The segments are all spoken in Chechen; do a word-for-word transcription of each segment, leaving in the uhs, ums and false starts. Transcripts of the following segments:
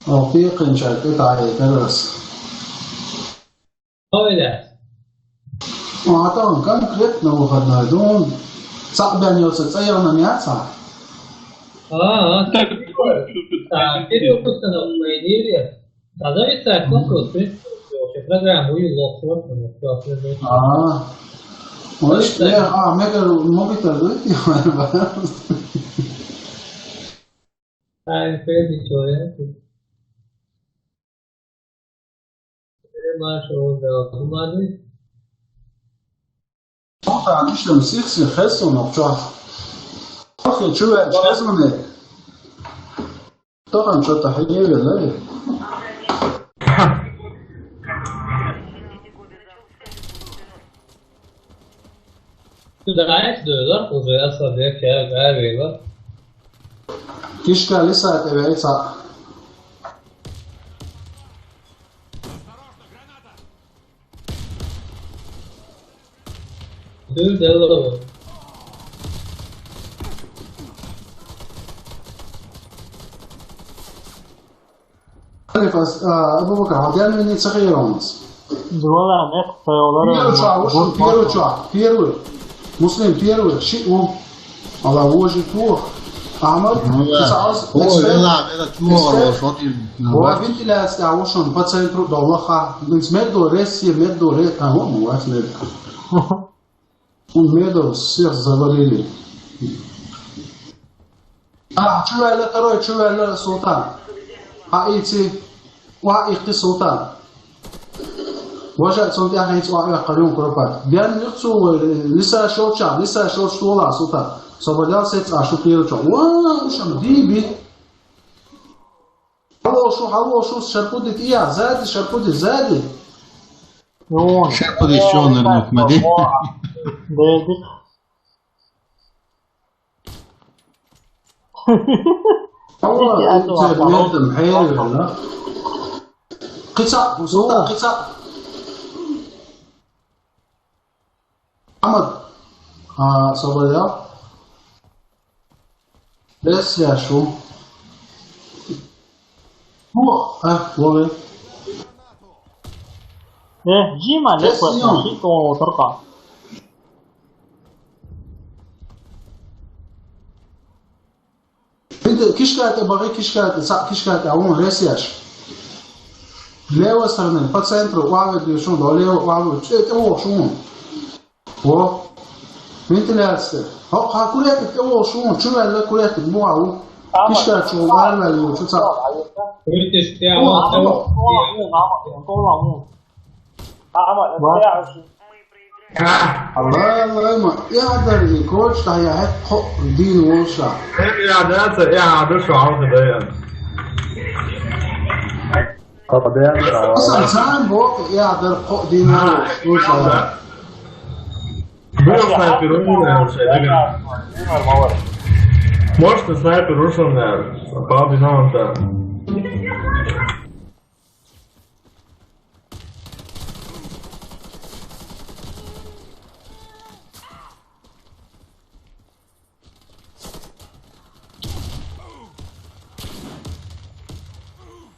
О, пекъинчӀай тӀе дӀаэкӀар ас. Ойла. Ма тӀаккха конкретно выходной дун. Цхьаъ бен йоца цӀаярна мяца. А, а, так, так, перепуска на умайнере. А зависит от конкурса, в принципе, вообще программа, ой, лох, вот, ну, вот, вот, вот. А. Ой, что, а, мегар мобител, да? Ай, перед человек. Маша, Ольга, Гумадли. Охьа, иштта сих-сих хессун нохчо. Охьа, чу ве, чу ве. Тохан чё-то хьаеве, да? Даьш дойлар уже, аса дерт, я, я, вейла. Кишка лиса тӀе вейца. Дур дело. Алиф, а, Абу-Бакр, хьо ден вини ца хиронас? Дуала, мех, пеолара. Первый чуа, вошел, первый чуа, первый. Муслим, первый, ши у. Ала вожи тух. Ахмад, ну да. Ты саус, ой, эксперт. Вела, вела, чмо, эксперт. Вошел, ты, ну, вот, да. Вентиляция, а вошел по центру, да, лоха. Меддо, ресси, меддо, ре-, а, вот, ну, вот, меддо. Он медов всех завалили. А, чу ваьлла второй, чу ваьлла Султан. А, ици, ва, ихти Султан. Важа, Султан, я, ици, ва, я, Карюн, Куропат. Бян нихцу, лиса шолча, лиса шолч тула, Султан. Соболял сец, а, шукирча. Ва, шам, диби. Хьалошу, хьалошу, шарпуди тӀия, сзади, шарпуди, сзади. Вон. Шарпуди, э, шо, наверное, так, мади. Во. Дэдик. Ава, иди, а то, интернетом, а то. Хьервела. Кица, Султан, кица. Ахмад, а, соболял. Бес я шу. О, а, лови. Э, Джима, бес лепо, я. Ши кого турка. Видите, кишка это, баги кишка это, са кишка это, а вон ресияш. Левой стороны, по центру, уаве движу, до лево, уаве, это, о, шум. О, вентиляция. О, а курятник, о, шум, чувал, курятник, буау. Кишка, чувал, чувал. Видите, я вот, я вот. Ама, ама, ама, ама. Аллах, Аллах, ма, я дари, коч, та я хет хо дин волша. Эм я да, ца, я да, шо, а, да, я. Хо дин, шо. Асан сан бо, я дар хо дин волша. Был снайпер, умный, наверное, да? Может, и снайпер ушел, наверное. Пал динамон-то.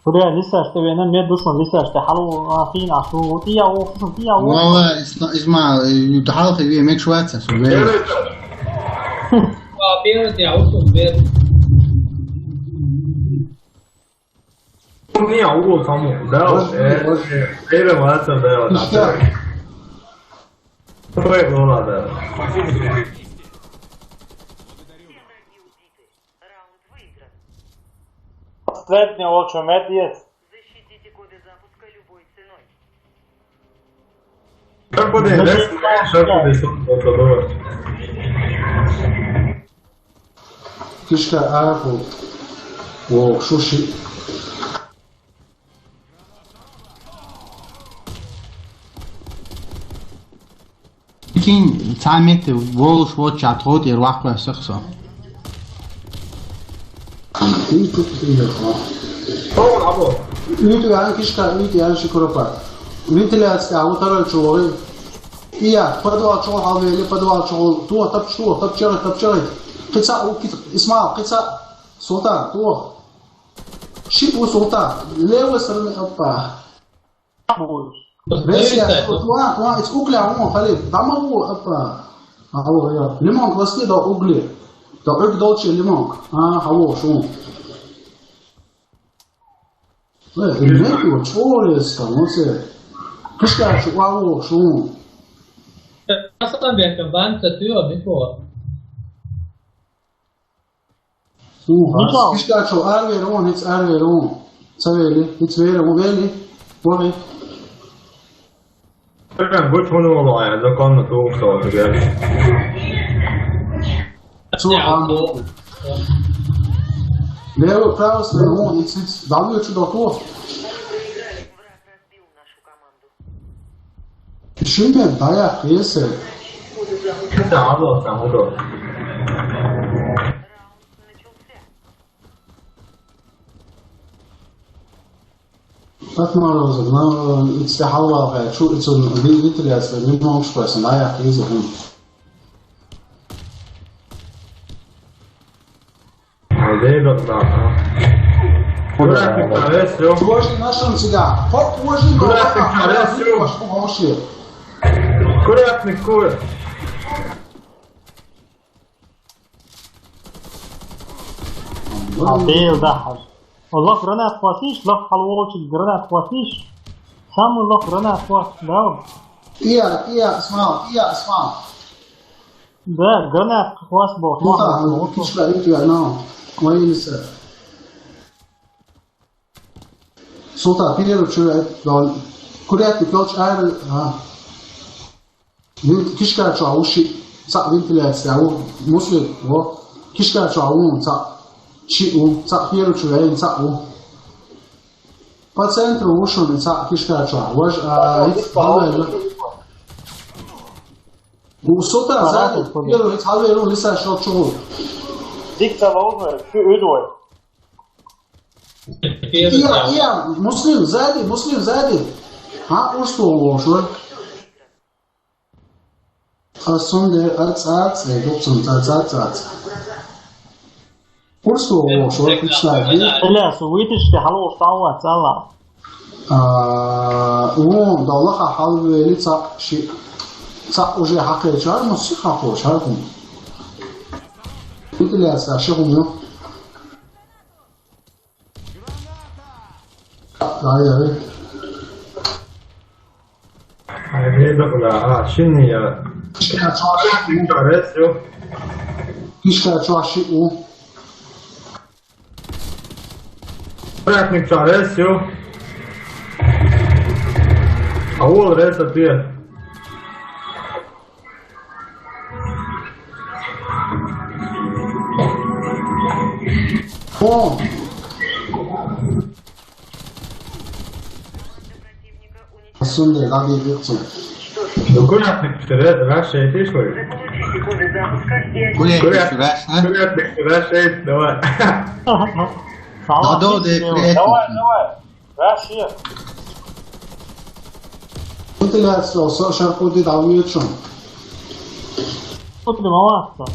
Буря, лисаш, ты вена мед душман, лисаш, ты халу, а, хин, а, шу, тия, о, шу, тия, о. Вала, ис-, исма, э, халхи ви мек шваца, су ве. А, первый, я, ушел, бед. Не, а вот кому? Да, вот, э, э, первый молодца, да, вот, да. Исчез. Какой был, да. Последний лучше мед есть. Как бы не, да, что бы не, что бы не. Кишка, а, вот. О, шуши. Кин цамете волуш воча тхот ер вахва сахсо. Ой, або. Уйти ан кишка, уйти ан шикуропа. Вентиляция, а вот второй чулори. Ия, подвал чул халвели, подвал чул. Туа, тапчу, тапчары, тапчары. Кица, у, кица, Исмаил, кица, Султан, туа. Шиъ ву, Султан. Левый стороны, опа. Версия, вот, вот, вот, из угля, вон, хали, там ву, опа. А, вот, я. Лимон класти до угли. До уг долчи лимон. А, хало, шо. Э, инвенту, чё, там, вот, э, кышка, чё, а, вот, шо. Асан бекем, бан, цатуё, бифо. Ух, Никол. Кышка чо, арвер он, хиц арвер он. Ца вели, хиц вери, он вели. Вели. Прям вот он валая, законно то, что ты говоришь. Чё, а? Лево, право, слева, он, хиц, хиц. Давлю чё до того. Шимбен даяк есе. Да, вот там, вот. Отморозок, но, ицте халвалгъа, чу ицун, ви-, витрияс, ви-, ви-, монг шпасан, даяк есе, хм. Ой, да, да, да. Куда ты, Карес, ё? Чуваши нашим сюда. Хоп, чуваши, Куда ты, Карес, ё? Куда ты, куда? А ты, да, хаж. Лох гранат хватишь, лох халволчик гранат хватишь. Самый лох гранат хват, да? Тия, тия, смал, тия, смал. Да, гранат хвас бо. Султан, кишка, ит я, но. Мои лица. Султан, перерыв чё, э, курятник, пёлч, а, а. Вин-, кишка чё, а, уши, ца вентиляция, у, мусли, во. Кишка чё, а, у, ца, чи, у, ца, перерыв чё, э, ца, у. По центру уши, ца, кишка чё, а, вож, а, ит, давай, да. Гусута, сзади, первый, халверу, лиса, шок, шок. Дикта лоуна, шу, удвой. Ия, ия, Муслим, сзади, Муслим, сзади. А, уж слово, шо? А сунде, а ца, ца, ца, ца, ца, ца. Курс того, что вы представили? Бля, су вытащите, халу стало, цала. А, о, да Аллаха халвели ца ши. Ца уже хакъе чар, но си хакъо чар кум. Италия ца ши кум, ё. Ай, ай. Ай, не да, бля, а, шин я. Кишка чё, ши у. Кишка чё, ши у. Курятник чё, рез, ё. А ол рез, а ты. О! Сунде, ладно, идёт. Ну, куда ты, ты, раз, раз, шесть, ты что ли? Куда ты, раз, а? Куда ты, раз, шесть, давай. Салам. Надо, да, приятно. Давай, давай. Раз, шесть. Куда ты, раз, со, со, шар, куда ты, давай, чё? Куда ты, мама, что?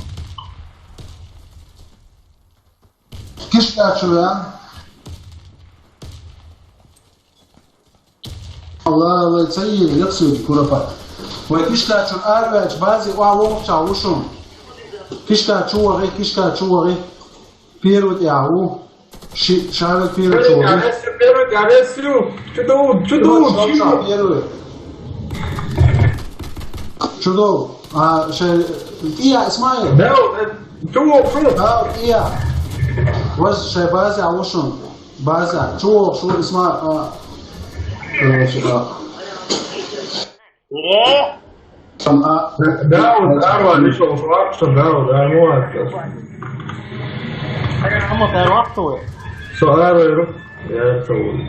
Кишка чё, а? Алла, вай, ца йир, яхсуй, курапа. Вай, кишка чё, арвач, бази, ва, лонгча, ушум. Кишка чё, вари, кишка чё, вари. Первый я, у. Ши, шаве первый чё, вари. Первый, первый, первый. Чудо, чудо, чудо. Первый. Чудо. А, ше, ия, Исмаил. Да, э, чё, чё? Да, ия. Вай, ше, бази, а, ушум. База, чё, шо, Исма, а, э, сюда. Э? Там, а, да, вот, да, вот, ещё, вот, что, да, вот, да, вот, да. Кому ты расту? Что, да, вот, я это вот.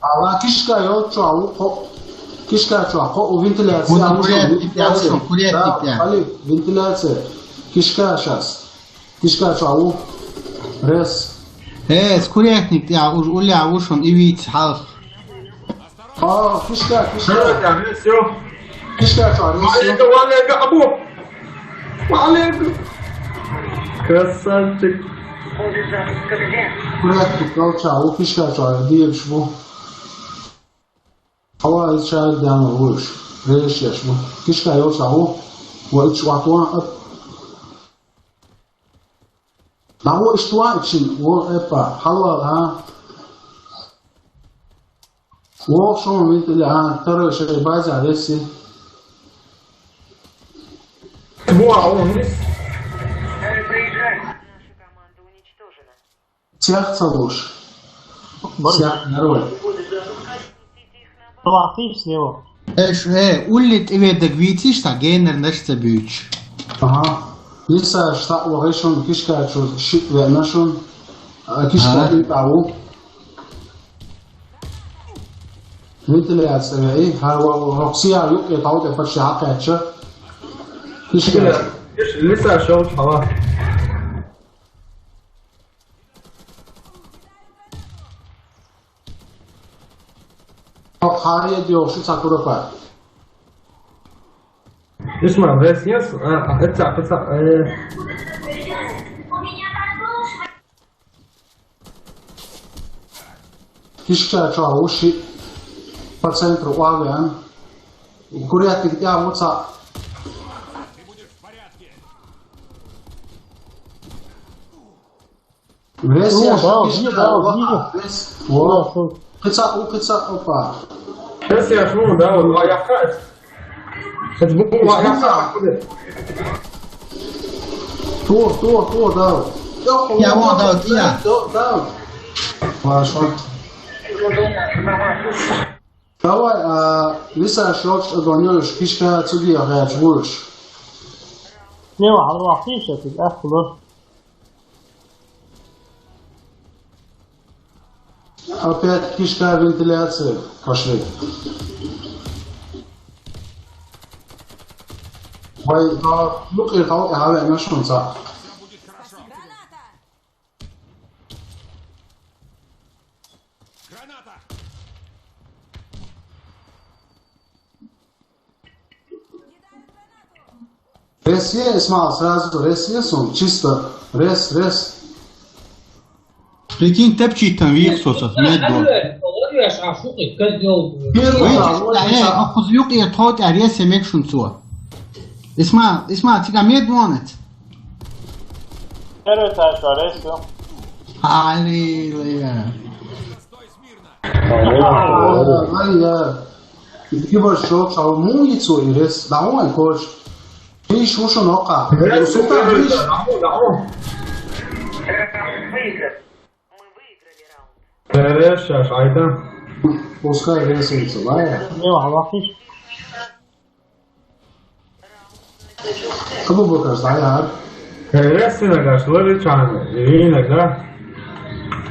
Ала кишка ё чё, у, хо-, кишка чё, хо-, у, вентиляция, куда а, ушум, курятник, вентиляция. Ушум, курятник, да, я. Али, вентиляция. Кишка щас. Кишка чё, у, рез. Э, с курятник, я, уж, уля, ушум, и вид, хал. А, кишка, кишка. Всё, всё. Кишка, что, ну, всё. Маленько, маленько, Абу. Маленько. Красавчик. Порядок, молча, у кишка, что, дивишь, бу. Хьала, иза шаьра даьнна вуйш. Реш еш ву. Кишка йолча ву. Ва ич ватуан ап. Да ву иш туа ичин, ву эпа. Хьала, а. Ву шо витили, а. Тара шей база веси. Ву а ву нис. Цех ца луш. Бар. Цех народ. Лахиш, Нево. Эш, э, улли тӀеведаг вийциш, ца генар наш ца буьйцуш. Ага. Иса шта вагӀишун, кишка чу шиъ веънашун. А, кишка Ага. и тӀаву. Вентиляция веъи, хьа ва, ва, роксия юкъе тавте пачи хьакъяча. Кишка. Лиса шел хьала. Хьария диоши ца курапа. Исма, вес ес, а, а, эца, эца, э. Кишка ча уши по центру авиан. Курятник я вуца. Весь О, я да, шо вижу, да, вижу. Весь. Во. О, шо. Кыца, у, кыца, опа. Весь я шо, да, вот, а я хас. Это был, а я хас. То, то, то, да. Я вон, да, я. Да, да. Хорошо. Давай, а, виса шо, что донёшь, кишка, цуги, а, я чуешь. Не, а, а, а, а, а, а, а, Опять кишка вентиляция. Пошли. Вай, да, ну, и хау, и хаве, нашунца. Рес е, Исмаил, сразу рес е сум, чисто рес, рес. Прикинь, тапчи там вихсоса, мед бо. Первый, Ой, да, вот, э, да. Ахуз юк, я тот, а рес е мекшун цо. Исмаил, Исмаил, тига мед вонец. Первый, да, что, рес, всё. Аллилуйя. Ай, я. Кибаш шо, чао, муницу и рес. Да, он кош. Иш, ушо нока. Рес, Сука, супер, иш. Да, да, да. Рес, щас, айда. Пускай ресится, да, я. Не, а лахиш. Кому бы кажется, а я? Ресина, гаш, лови чан, и иногда.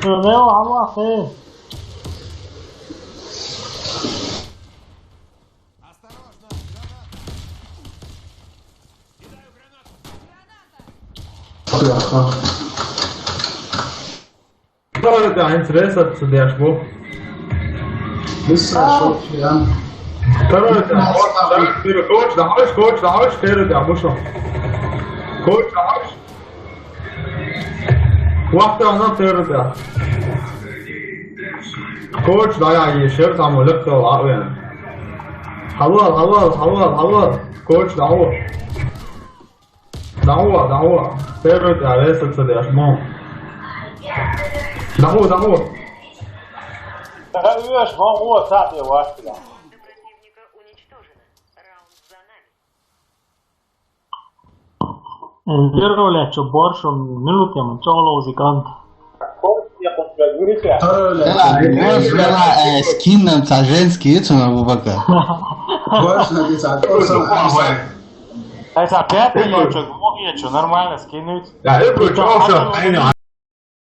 Лео, Аллах, э. Осторожно, граната! Кидаю гранату! Бляха. Второй, да, интересно, что ты даешь, бу. Быстро, А. шо, я. Второй, да, вот, да, второй, коч, да, хоч, коч, да, хоч, первый, да, бу шо. Коч, да, хоч. Вахта она первый, да. Коч, да, я, ешер, там, улыбка, ладно. Халал, халал, халал, халал. Коч, да, хоч. Дагьуа, дагьуа. Первый, да, ресурс, да, шмон. Дагьуа, дагьуа. Дагьуа, шмон, о, цапь, я, вафля. Первый, чё, борщ, он, минут, я, мон, чё, лоузи, кант. Вела, вела, э, скин нам, ца женский, это на Бубака. Больше на десять. Ай, ца пятый, я чё, глух, я чё, нормально скинуть. Да, это чё, всё, айно,